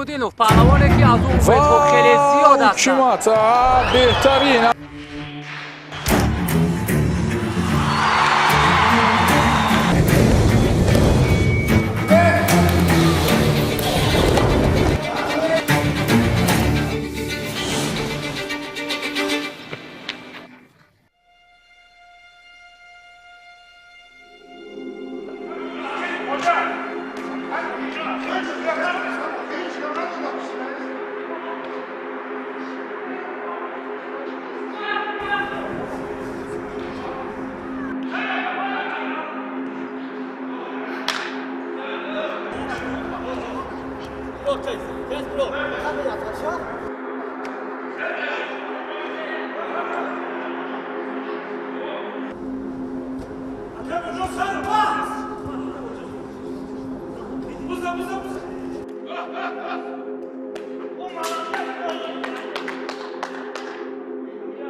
Наҷмуддинов, паҳлавоне ки аз ӯ умедҳо хеле зиёд ҳастанд. Ҳукумат беҳтарин.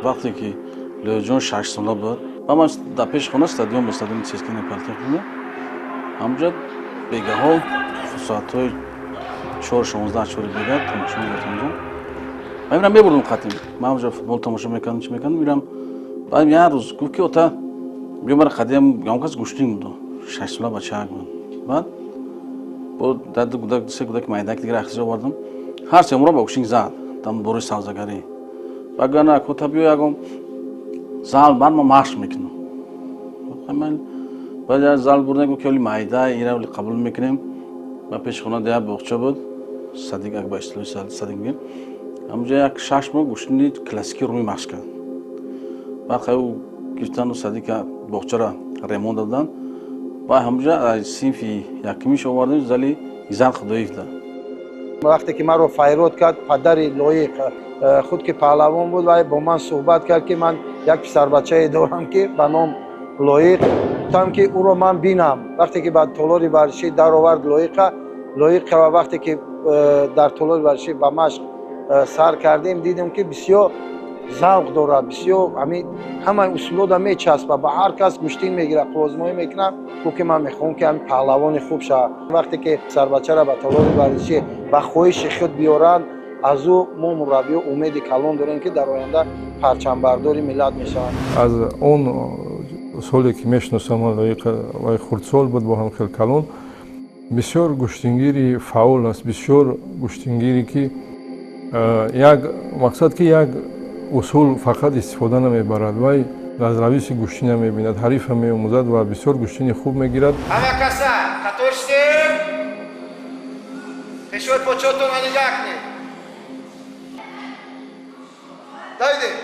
Вақте ки Лоиқҷон 6 сола буд ва ман дар пеши хона стадион буд, стадиони ЦСКА политехника, ҳамҷо бегаҳо соатҳои 4, 16, 4 бега тамошо мекардам онҷо. Ман мирам, мебурдам қатим, ман ҳамҷо футбол тамошо мекардам, чӣ мекардам, мирам. Баъд як рӯз гуфт ки ота, биё мара қадим. Ягон кас гӯштин буд, 6 сола бачаак буд. Баъд бо ду гудак, се гудаки майдаки дигар ахтизо овардам, ҳар се умро ба гӯштин зад там борои савзагарӣ. Вагарна кота, биё ягон зал бар, ма машқ мекунам. Баъд як зал бурдем, гуфт ки оли майда ира оли қабул мекунем. Ба пеши хона як боғча буд, садик, як ба истилоҳи садик мегӯем, ҳамонҷо як 6 моҳ гӯштини классикии румӣ машқ кард. Баъд хай ӯ гирифтану садика боғчаро ремонт доданд ва ҳамонҷо синфи якумиш овардем зали Иззат Худоевда. Вақте ки маро файрод кард падари Лоиқ, худ ки паҳлавон буд, вай бо ман суҳбат кард ки ман як писарбачае дорам ки ба ном Лоиқ. Гуфтам ки ӯро ман бинам. Вақте ки ба толори варзишӣ даровард Лоиқа, Лоиқа вақте ки дар толори варзишӣ ба машқ сар кардем, дидем ки бисёр завқ дорад, бисёр ҳамин ҳамаи усулода мечаспад, ба ҳар кас гӯштин мегирад, қуввозмоӣ мекунад. Гуфт ки ман мехоҳам ки ҳамин паҳлавони хуб шавад. Вақте ки писарбачаро ба толори варзишӣ ба хоҳиши худ биёранд, аз ӯ мо мураббиё умеди калон дорем ки дар оянда парчамбардори миллат мешаванд. Аз он соле ки мешиносам ман Лоиқа, вай хурдсол буд, бо ҳам хел калон, бисёр гӯштингири фаъол аст, бисёр гӯштингире ки як мақсад ки як усул фақат истифода намебарад, вай аз равиши гӯштина мебинад, ҳарифа меомӯзад ва бисёр гӯштини хуб мегирад. Ҳама каса қатор шудем, пешои почотона нигоҳ кунед. Давидем.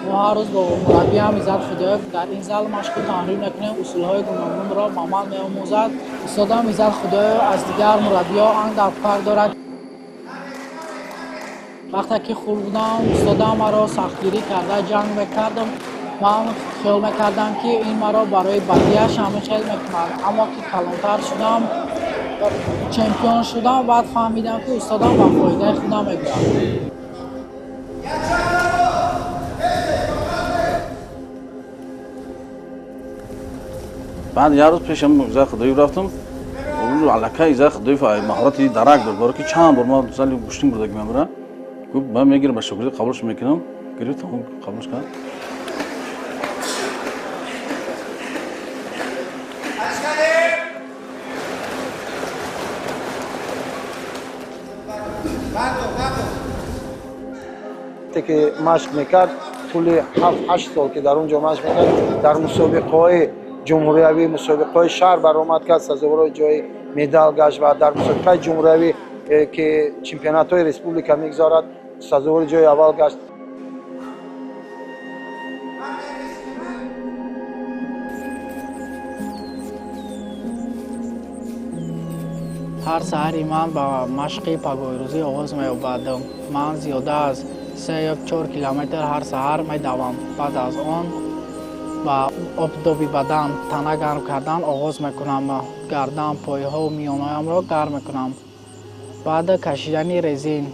Мо ҳар рӯз бо мураббиам Иззат Худоев дар ин зал машқу тамрин мекунем, усулҳои гуногунро ба ман меомӯзад. Устодам Иззат Худоев аз дигар мураббиҳо андар фарқ дорад. Вақте ки хурд будам, устодам маро сахтгирӣ карда ҷанг мекардам. Ман хиёл мекардам ки ин маро барои бадиаш ҳамин хел мекунад, аммо ки калонтар шудам, чемпион шудам, баъд фаҳмидам ки устодам ба фоидаи худам мегӯяд. Баъд як рӯз пешам Иззат Худоев рафтам. Аллакай Иззат Худоев маҳорати дарак дошт, баро ки чанд бор ман зали гӯштин бурдаги мебара. Гуфт, ман мегирам, ба шогирдӣ қабулш мекунам. Гирифт, қабулш кард. Вақте ки машқ мекард, тӯли 7-8 сол ки дар он ҷо машқ мекард, дар мусобиқаҳои ҷумҳуриявӣ, мусобиқаҳои шаҳр баромад кард, сазовори ҷои медал гашт ва дар мусобиқаи ҷумҳуриявӣ, ки чемпионатҳои республика мегузарад, сазовори ҷои аввал гашт. Ҳар саҳари ман ба машқи пагоҳирӯзӣ оғоз меёбад. Ман зиёда аз 3 ё 4 километр ҳар саҳар медавам. Баъд аз он ба обдоби бадан, тана гарм кардан оғоз мекунам. Гардан, пойҳову миёнаамро гарм мекунам. Баъд кашидани резин.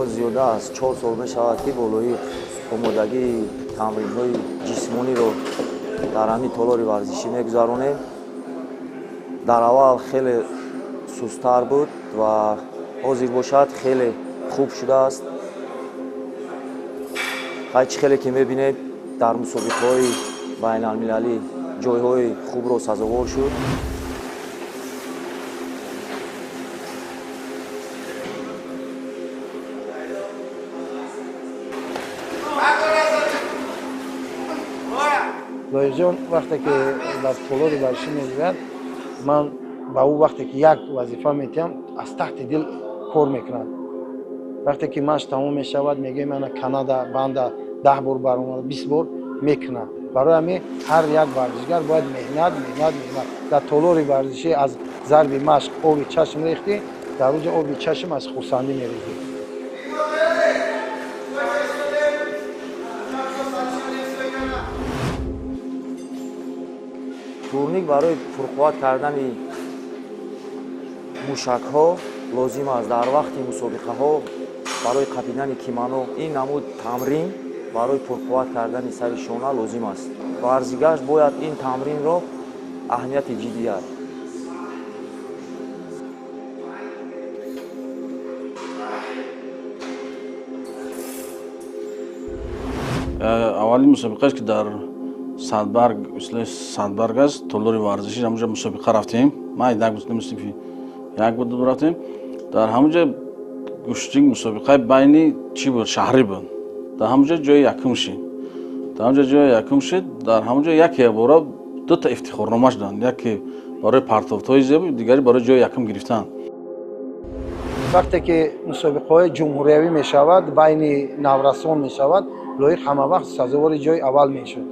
Мо зиёда аз 4 сол мешавад, ки бо Лоиқ омодагии тамринҳои ҷисмониро дар ҳамин толори варзишӣ мегузаронем. Дар аввал хеле сусттар буд ва ҳозир бошад хеле хуб шудааст. Ҳар чӣ хеле ки мебинед, дар мусобиқаҳои байналмилалӣ ҷойҳои хубро сазовор шуд. Лоиқҷон вақте ки дар толори варзишӣ мегӯяд, ман ба ӯ вақте ки як вазифа метиҳам, аз таҳти дил кор мекунад. Вақте ки машқ тамом мешавад, мегӯем ана Канада банда 10 бор баромада, 20 бор мекунад. Барои ҳамин ҳар як варзишгар бояд меҳнат, меҳнат, меҳнат. Дар толори варзишӣ аз зарби машқ оби чашм рехтӣ, дар оҷа оби чашм аз хурсандӣ мерезӣ. Турник барои пурқувват кардани мушакҳо лозим аст. Дар вақти мусобиқаҳо барои қапидани кимано ин намуд тамрин барои пурқувват кардани сари шона лозим аст. Варзигар бояд ин тамринро аҳамияти ҷиддӣ диҳад. Аввалин мусобиқааш ки дар Садбарг, мисли Садбарг аст, толори варзишӣ, ҳамонҷо мусобиқа рафтем. Ман як буд, мисли як буд рафтем. Дар ҳамонҷо гӯштинг мусобиқаи байни чӣ буд, шаҳрӣ буд. Дар ҳамонҷо ҷои якум шид. Дар ҳамонҷо ҷои якум шид. Дар ҳамонҷо яке бора дута ифтихорнома шуданд. Яке барои партофтҳои зебо, дигаре барои ҷои якум гирифтан. Вақте ки мусобиқаҳои ҷумҳуриявӣ мешавад, байни наврасон мешавад, Лоиқ ҳама вақт сазовори ҷои аввал мешуд.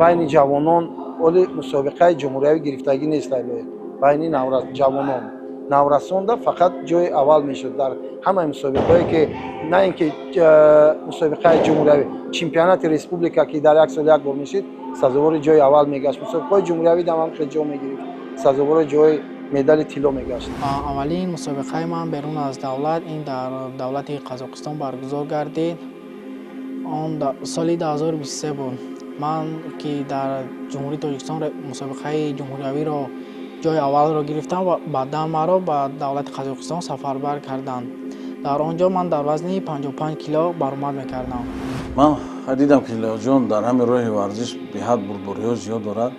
Байни ҷавонон оли мусобиқаи ҷумҳуриявӣ гирифтагӣ нест Лоиқ. Байни ҷавонон наврасонда фақат ҷои аввал мешуд дар ҳамаи мусобиқаҳое ки на ин ки мусобиқаи ҷумҳуриявӣ, чемпионати республика ки дар як сол як бор мешид, сазовори ҷои аввал мегашт. Мусобиқаҳои ҷумҳуриявӣ дам ҳам хеле ҷо мегирифт, сазовори ҷои медали тилло мегашт. Аввалин мусобиқаи ман берун аз давлат ин дар давлати Қазоқистон баргузор гардид. Он соли 2023 буд. Ман ки дар Ҷумҳурии Тоҷикистон мусобиқаи ҷумҳуриявиро ҷои аввалро гирифтам ва баъдан маро ба давлати Қазоқистон сафарбар карданд. Дар он ҷо ман дар вазни 55 кило баромад мекардам. Ман дидам ки Лоиқҷон дар ҳамин роҳи варзиш беҳад бурдбориҳо зиёд дорад.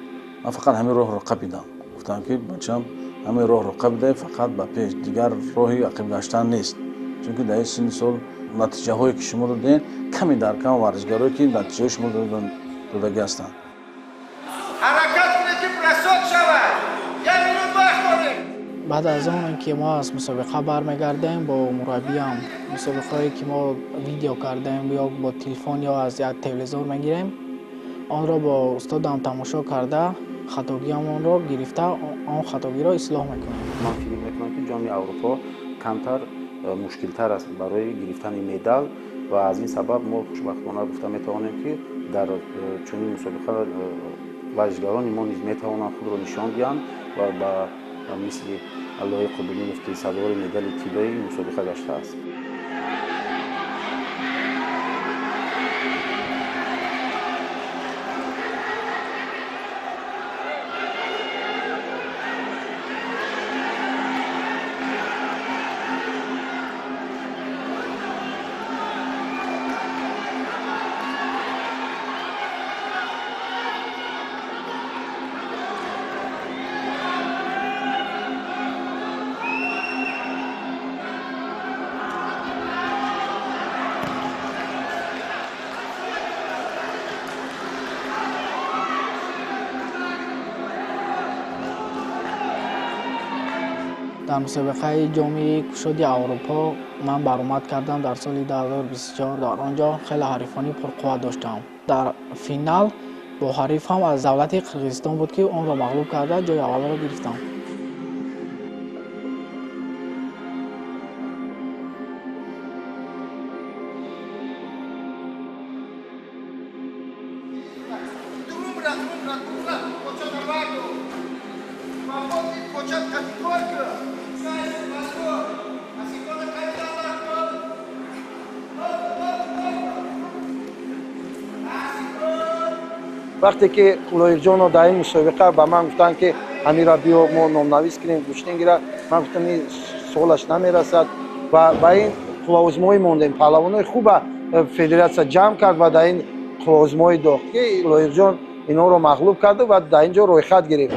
Ман фақат ҳамин роҳро қапидам. Гуфтам ки бачам ҳамин роҳро қапидай, фақат ба пеш, дигар роҳи ақиб гаштан нест. Чунки дар ин синни сол натиҷаҳое ки шумо додед, ками дар кам варзишгарое ки натиҷаҳои шумо додагӣ ҳастанд. Ҳаракат кунед ки бросок шавад. Як минут вақт дорем. Баъд аз он ки мо аз мусобиқа бармегардем бо мураббиам, мусобиқаҳое ки мо видео кардем ё бо телефон ё аз як телевизор мегирем, онро бо устодам тамошо карда, хатогиамонро гирифта, он хатогиро ислоҳ мекунем. Ман фикр мекунам ки ҷоми Аврупо камтар мушкилтар аст барои гирифтани медал ва аз ин сабаб мо хушбахтона гуфта метавонем ки дар чунин мусобиқа варзишгарони мо низ метавонанд худро нишон диҳанд ва ба мисли Лоиқ Қубулинов ки сазовори медали тиллои мусобиқа гаштааст. Дар мусобиқаи ҷоми кушоди Аврупо ман баромад кардам дар соли 2024. Дар он ҷо хеле ҳарифони пурқувват доштам. Дар финал бо ҳарифам аз давлати Қирғизистон буд ки онро мағлуб карда ҷои аввалро гирифтам. Вақте ки Лоиқҷонро дар ин мусобиқа ба ман гуфтанд, ки ҳамира биё, мо номнавис кунем гӯштингира, ман гуфтам, ин солаш намерасад ва ба ин қувваозмоӣ мондем. Паҳлавонои хуба федератсия ҷамъ кард ва дар ин қувваозмоӣ дохт, ки Лоиқҷон инҳоро мағлуб карду ва дар ин ҷо рӯйхат гирифт.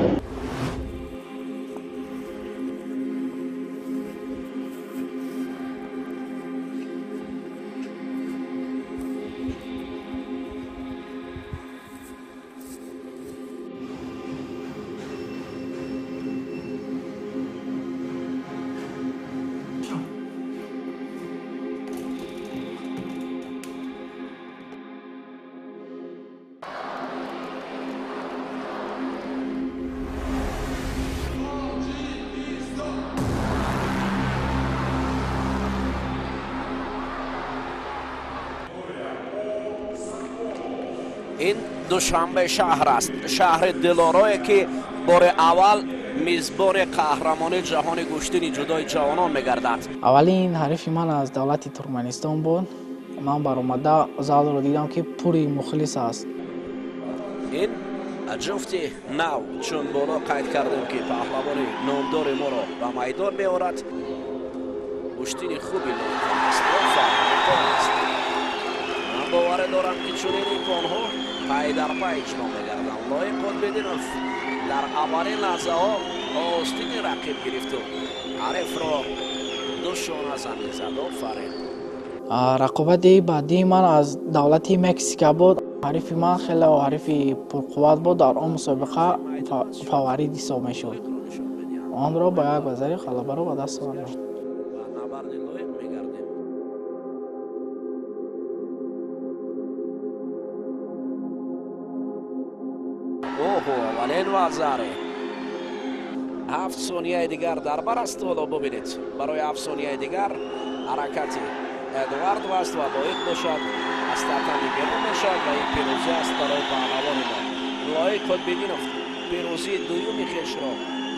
Ин Душанбе шаҳр аст, шаҳри дилорое, ки бори аввал мизбони қаҳрамони ҷаҳони гӯштини ҷудои ҷавонон мегардад. Аввалин ҳарифи ман аз давлати Туркманистон буд. Ман баромада залро дидам, ки пури мухлис аст. Ин ҷуфти нав, чун боло қайд кардем, ки паҳлавони номдори моро ба майдон меорад. Гӯштини хуби лоиқ аст, аст. Ман боварӣ дорам, ки чунин имконҳо пай дар пай иҷро мегарданд. Лоиқ Қутбиддинов дар аввалин лаҳзаҳо остини рақиб гирифту ҳарифро ду шона замин зад. Офарин! Рақобати баъдии ман аз давлати Мексика буд. Ҳарифи ман хеле ҳарифи пурқувват буд, дар он мусобиқа фаворит ҳисоб мешуд. Онро ба як вазари ғалабаро ба даст овардам. Оҳо, аввалин вазаре, 7 сонияи дигар дар бар аст. Ҳоло бубинед, барои 7 сонияи дигар ҳаракати Эдвард аст ва лоиқ бошад, аз татами берун мешавад ва ин пирӯзӣ аст барои паҳлавони мо. Лоиқ Қутбиддинов пирӯзии дуюми хешро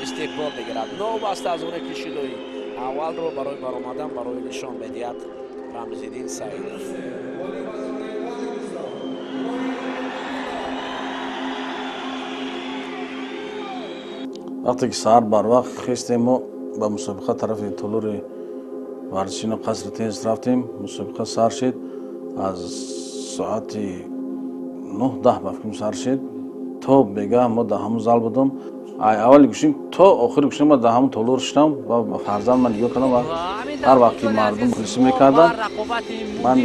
истиқбол мегирад, новобаста аз оне ки шидои аввалро барои баромадан барои нишон медиҳад Рамзиддин Саидов. Вақте ки саҳар барвақт хестем, мо ба мусобиқа тарафи толори варзишино қасри теннис рафтем. Мусобиқа сар шид аз соати 9-10, ба фикрам, сар шид. То бегаҳ мо дар ҳамун зал будам. Аввали гӯштин то охири гӯштин ма дар ҳамун толор шидам ва ба фарзанд ман нигоҳ кардам ва ҳар вақт ки мардум мухлисӣ мекарданд, ман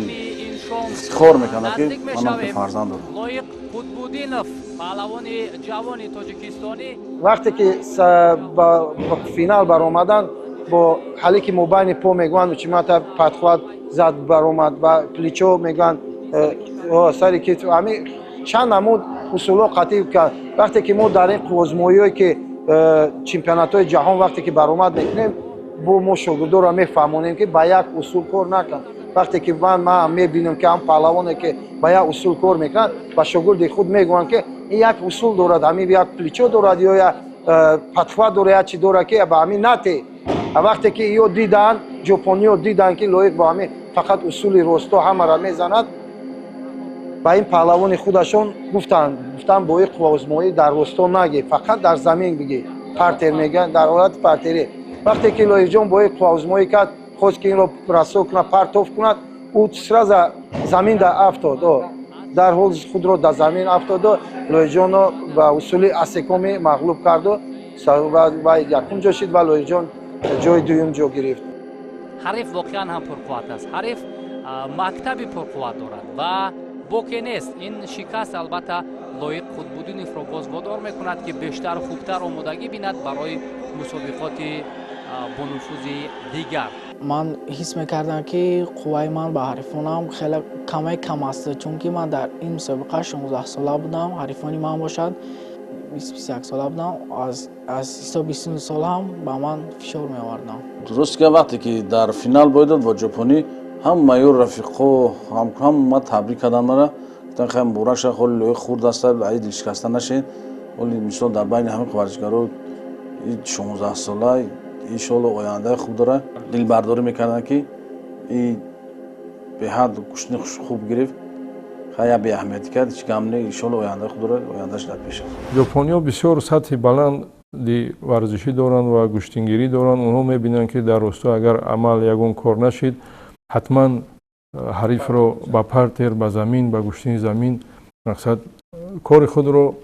ифтихор мекардам, ки манам ки фарзанд дорам. Лоиқ Қутбудинов, паҳлавони ҷавони тоҷикистонӣ. Вақте ки ба финал баромаданд, бо ҳале ки мобайни по мегӯянд, учимата подхват зад, баромад ва плечо мегӯянд, сари ки ҳами чанд намуд усулҳо қатъӣ кард. Вақте ки мо дар ин қуввозмоиҳое ки чемпионатҳои ҷаҳон вақте ки баромад мекунем, бо мо шогирдоро мефаҳмонем, ки ба як усул кор накун. Вақте ки ман мебинам, ки ҳам паҳлавоне ки ба як усул кор мекунад, ба шогирди худ мегӯям, ки ин як усул дорад, ҳамин як плечо дорад ё як подхват дорад, як чи дорад, ки ба ҳамин нате. Вақте ки ё диданд, ҷопониё диданд, ки Лоиқ бо ҳамин фақат усули росто ҳамаро мезанад, ба ин паҳлавони худашон гуфтанд: бо ин қувваозмоӣ дар росто нагӣ, фақат дар замин бигӣ, партер мегӯянд, дар ҳолати партерӣ. Вақте ки Лоиқҷон бо ин қувваозмоӣ кард, хост ки инро расо кунад, партоф кунад, ӯ сразу замин да афтод, дар ҳол худро дар замин афтоду Лоиқҷонро ба усули асекоми мағлуб карду ва якум ҷо шид ва Лоиқҷон ҷои дуюм ҷо гирифт. Ҳариф воқеан ҳам пурқувват аст, ҳариф мактаби пурқувват дорад ва боке нест. Ин шикаст албатта Лоиқ Қутбудиновро боз водор мекунад, ки бештар, хубтар омодагӣ бинад барои мусобиқоти бонуфузи дигар. Ман ҳис мекардам, ки қувваи ман ба ҳарифонам хеле каме кам аст, чунки ман дар ин мусобиқа 16-сола будам, ҳарифони ман бошад 21 сола будам. Аз ҳисоби синну сол ҳам ба ман фишор меовардам. Дуруст ки вақте ки дар финал боидод бо ҷопонӣ, ҳамаи рафиқо ҳама табрик карданд мара, гуфтанд: хай, муборак шавад, холи Лоиқ хурд аста, аи дилшикаста нашед. Оли мисол дар байни ҳамин варзишгаро 16-сола иншоалло ояндаи хуб дорад. Дилбардорӣ мекарданд, ки и беҳад гӯштини хуб гирифт. Я беаҳамиятӣ кард, ҳеҷ гам не, иншоалло ояндаи худро, ояндаш дар пеш аст. Ҷопониҳо бисёр сатҳи баланди варзишӣ доранд ва гӯштингирӣ доранд. Онҳо мебинанд, ки дар росто агар амал ягон кор нашид, ҳатман ҳарифро ба партер, ба замин, ба гӯштини замин, мақсад кори худро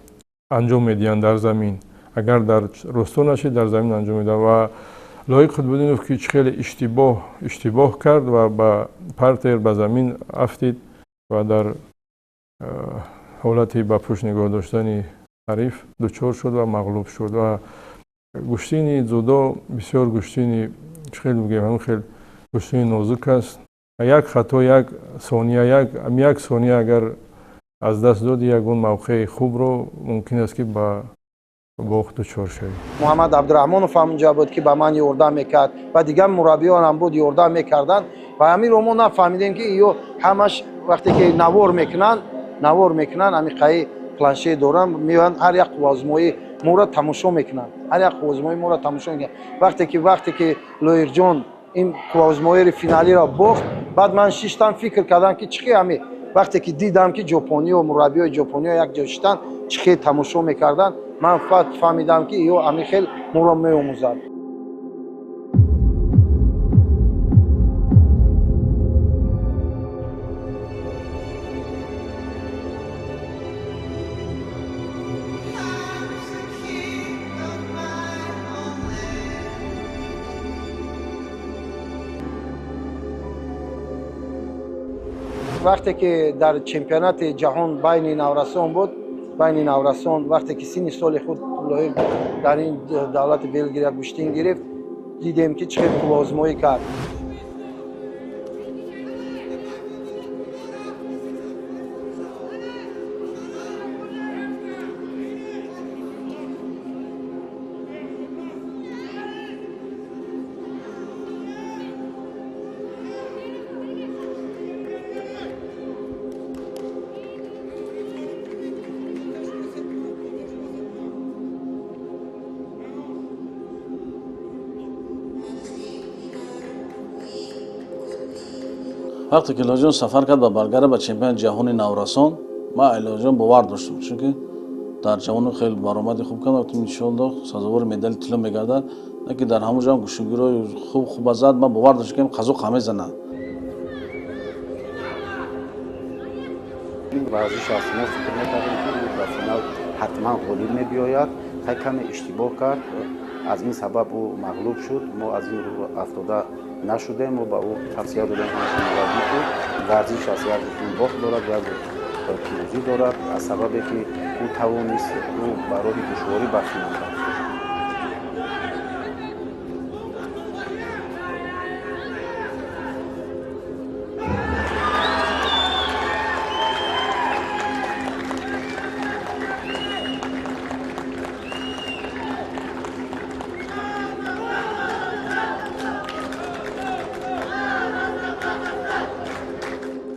анҷом медиҳанд дар замин. Агар дар росто нашид, дар замин анҷом медиҳанд. Ва Лоиқ Қутбиддинов ки хеле иштибоҳ кард ва ба партер, ба замин афтид ва дар ҳолати ба пушт нигоҳ доштани ҳариф дучор шуд ва мағлуб шуд. Ва гӯштини дзюдо бисёр гӯштини, чӣ хел бигӯем, ҳамин хел гӯштини нозук аст. Як хато, як сония, як сония агар аз даст доди ягон мавқеи хубро, мумкин аст ки ба бохт дучор шавӣ. Муҳаммад Абдураҳмонов ҳам унҷа буд, ки ба ман ёрдам мекард ва дигар мураббиён ҳам буд, ёрдам мекарданд. Ва ҳаминро мо нафаҳмидем, ки ё ҳамаш вақте ки навор мекунанд, ҳамин қаи планшет доранд, меоянд, ҳар як қувваозмоӣ моро тамошо мекунанд, ҳар як қувваозмоӣ моро тамошо мекунанд. Вақте ки Лоиқҷон ин қувваозмоии финалиро бохт, баъд ман шиштам фикр кардам, ки чӣ хел ҳамин вақте ки дидам, ки ҷопониё, мураббиёи ҷопониё як ҷо шиштанд, чӣ хел тамошо мекарданд, ман фаҳмидам, ки ё ҳамин хел моро меомӯзанд. Вақте ки дар чемпионати ҷаҳон байни наврасон буд, байни наврасон вақте ки синни соли худ Лоиқ дар ин давлати Белгия гӯштин гирифт, дидем, ки чӣ хел қувваозмоӣ кард. Вақте ки Лоиқҷон сафар кард ба Болгария ба чемпионати ҷаҳони наврасон, ман Лоиқҷон бовар доштам, чунки дар ҷавони хеле баромади хуб кард, гуфтам иншоалло сазовори медали тилло мегардад. Не ки дар ҳамон ҷо ҳам гӯштингирои хуб хуба зад, ман бовар доштам, ки қазоқ ҳам мезанад. Ин варзиш аст, мо фикр мекардем, ки ӯ ба финал ҳатман ғолиб мебиёяд. Хай каме иштибоҳ кард, аз ин сабаб ӯ мағлуб шуд. Мо аз ин рӯ афтода нашудем, мо ба ӯ тавсия додем, ҳамчун мураббӣ, ки варзиш аст, як бохт дорад, як пирӯзӣ дорад. Аз сабабе ки ӯ тавонист, ӯ ба роҳи душворӣ ба финал рафт.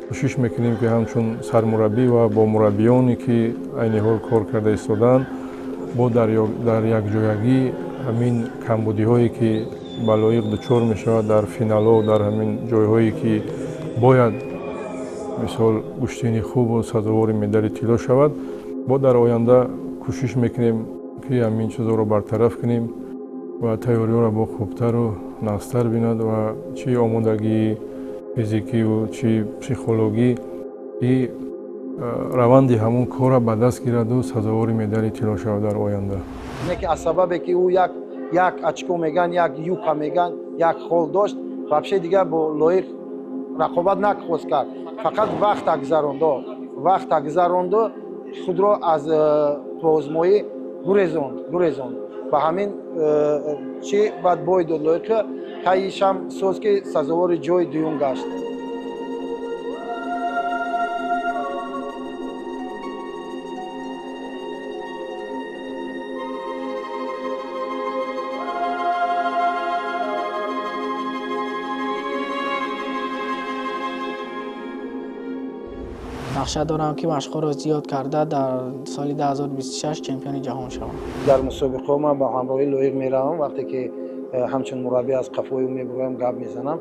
Кӯшиш мекунем, ки ҳамчун сармураббӣ ва бо мураббиёне ки айни ҳол кор карда истодаанд, бо дар якҷоягӣ ҳамин камбудиҳое ки ба Лоиқ дучор мешавад дар финалҳо, дар ҳамин ҷойҳое ки бояд мисол гӯштини хубу сазовори медали тилло шавад, бо дар оянда кӯшиш мекунем, ки ҳамин чизҳоро бартараф кунем ва тайёриҳоро бо хубтару нағзтар бинад ва чӣ омодагии физикиву чӣ психологӣ и раванди ҳамон корро ба даст гираду сазовори медали тилло шавад дар оянда. Не ки аз сабабе ки ӯ як очко меган, як юка меган, як хол дошт, вообще дигар бо Лоиқ рақобат нахост кард, фақат вақт гузаронду худро аз қувваозмоӣ гурезонд. Ба ҳамин чӣ баъд бой дод Лоиқ, хайишам соз ки сазовори ҷои дуюм гашт. Нақша дорам, ки машқҳоро зиёд карда дар соли 2026 чемпиони ҷаҳон шавам. Дар мусобиқаҳо ман ба ҳамроҳи Лоиқ меравам. Вақте ки ҳамчун мураббӣ аз қафои ӯ мебуроям, гап мезанам,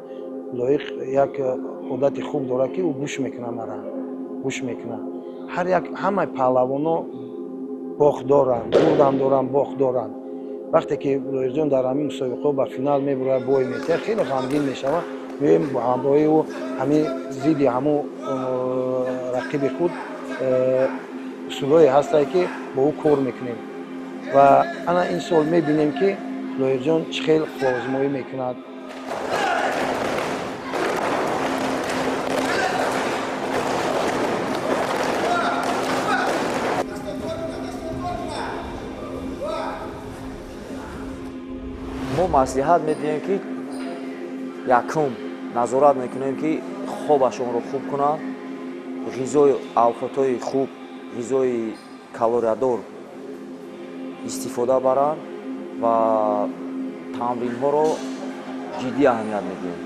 Лоиқ як одати хуб дорад, ки ӯ гӯш мекунад мара. Гӯш мекунад. Ҳар як, ҳамаи паҳлавоно бохт доранд, бурдам доранд, бохт доранд. Вақте ки Лоиқҷон дар ҳамин мусобиқаҳо ба финал мебурад, бой метиҳад, хеле ғамгин мешавад. Меоем бо ҳамроҳи ӯ ҳамин зидди ҳамун рақиби худ усулҳое ҳастае, ки бо ӯ кор мекунем. Ва ана ин сол мебинем, ки Лоиқҷон чӣ хел қувваозмоӣ мекунад. Мо маслиҳат медиҳем, ки якум назорат мекунем, ки хобашонро хуб кунанд, ғизои авқотҳои хуб, ғизои калориядор истифода баранд ва тамринҳоро ҷиддӣ аҳамият медиҳем.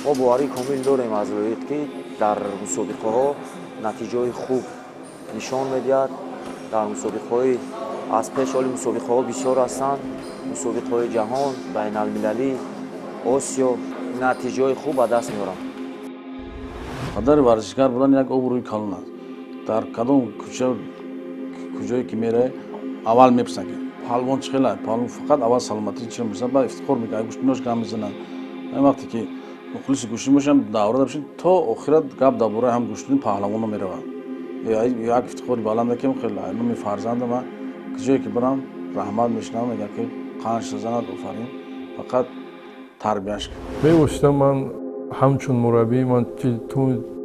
Мо боварии комил дорем аз Лоиқ, ки дар мусобиқаҳо натиҷаҳои хуб нишон медиҳад. Дар мусобиқаҳои аз пеш оли мусобиқаҳо бисёр ҳастанд, мусобиқаҳои ҷаҳон, байналмилалӣ, Осиё, натиҷаҳои хуб ба даст меоранд. Падари варзишгар будан як обрӯи калон аст. Дар кадом кӯча, куҷое ки меравӣ, аввал мепурсанд, ки паҳлавон чӣ хел аст. Паҳлавон фақат аввал саломатӣ чиро мепурсанд, баъд ифтихор мекунад, гӯштинош гап мезананд. Ҳамин вақте ки мухлиси гӯштин бошам, даврада бошем, то охират гап дар бораи ҳам гӯштини паҳлавонро меравад. Як ифтихори баланда ки хеле номи фарзандам, куҷое ки барам, раҳмат мешунавам, мегӯям, ки қанч занад, офарин, фақат тарбияш кун. Бевосита ман ҳамчун мураббӣ, ман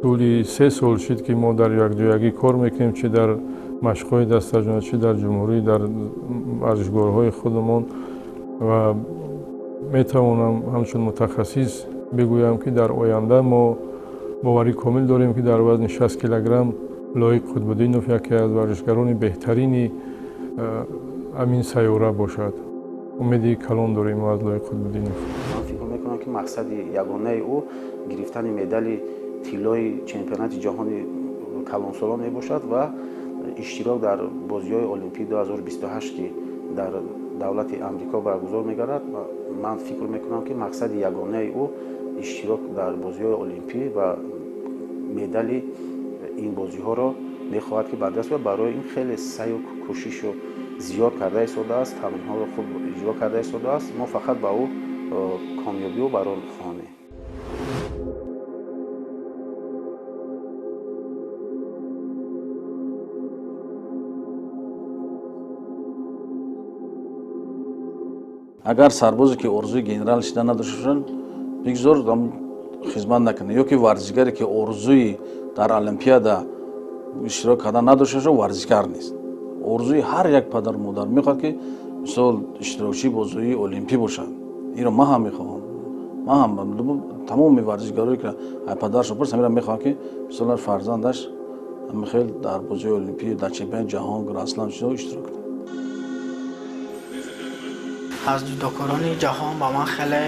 тӯли 3 сол шид, ки мо дар якҷоягӣ кор мекунем, чи дар машқҳои дастаҷона, чи дар ҷумҳурӣ, дар варзишгоҳҳои худамон, ва метавонам ҳамчун мутахассис бигӯям, ки дар оянда мо боварӣ комил дорем, ки дар вазни 60 килограмм Лоиқ Қутбуддинов яке аз варзишгарони беҳтарини ҳамин сайёра бошад. Умеди калон дорем мо аз Лоиқ Қутбуддинов. Ман фикр мекунам, ки мақсади ягонаи ӯ гирифтани медали тиллои чемпионати ҷаҳони калонсолон мебошад ва иштирок дар бозиҳои Олимпии 2028, ки дар давлати Амрико баргузор мегардад. Ман фикр мекунам, ки мақсади ягонаи ӯ иштирок дар бозиҳои олимпӣ ва медали ин бозиҳоро мехоҳад, ки ба даст биёрад. Барои ин хеле саъю кӯшишу зиёд карда истодааст, тамринҳоро хуб иҷро карда истодааст. Мо фақат ба ӯ комёбиу барор хоҳонем. Агар сарбозе, ки орзуи генерал шидан надошта бошад, бигзор хизмат накунад, ё ки варзишгаре, ки орзуи дар олимпиада иштирок кардан надошта бошад, варзишгар нест. Орзуи ҳар як падару модар мехоҳад, ки мисол иштирокчии бозиҳои олимпӣ бошад. Инро ман ҳам мехоҳам, ман ҳам, тамоми варзишгарое ки падарашон пурс, ҳаминро мехоҳам, ки мисол фарзандаш хел дар бозиҳои олимпӣ, дар чемпионати ҷаҳон, гранд-слам чизо иштирок кунад. Аз ҷудокорони ҷаҳон ба ман хеле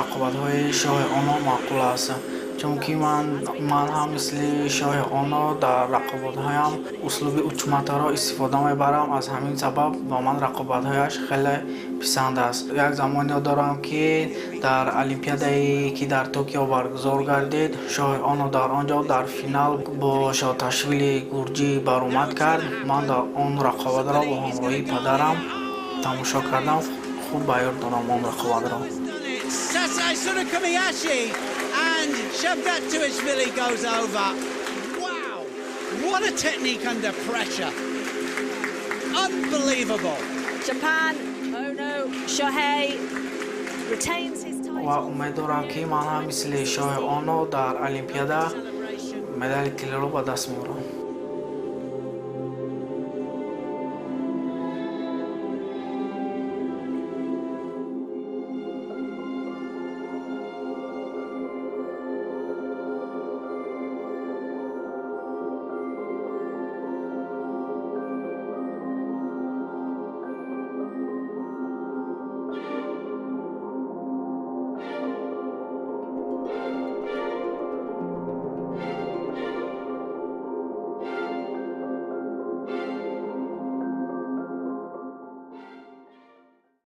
рақобатҳои Шоҳи Оно маъқул аст, чунки ман ҳам мисли Шоҳи Оно дар рақобатҳоям услуби учматаро истифода мебарам. Аз ҳамин сабаб ба ман рақобатҳояш хеле писанд аст. Як замон ёд дорам, ки дар олимпиадае, ки дар Токио баргузор гардид, Шоҳи Оно дар он ҷо дар финал бо Шоташвили гурҷӣ баромад кард. Ман дар он рақобатро бо ҳамроҳии падарам тамошо кардам. Хуб ба ёд дорам он рақобатро. Sasai Sudakamiyashi and Shavdatuashvili goes over. Wow! What a technique under pressure. Unbelievable. Japan, oh no, Shohei retains his title. Ва умед дорам, ки ман ҳам мисли Шоҳи Оно дар олимпиада Медали тиллоро ба даст меорам.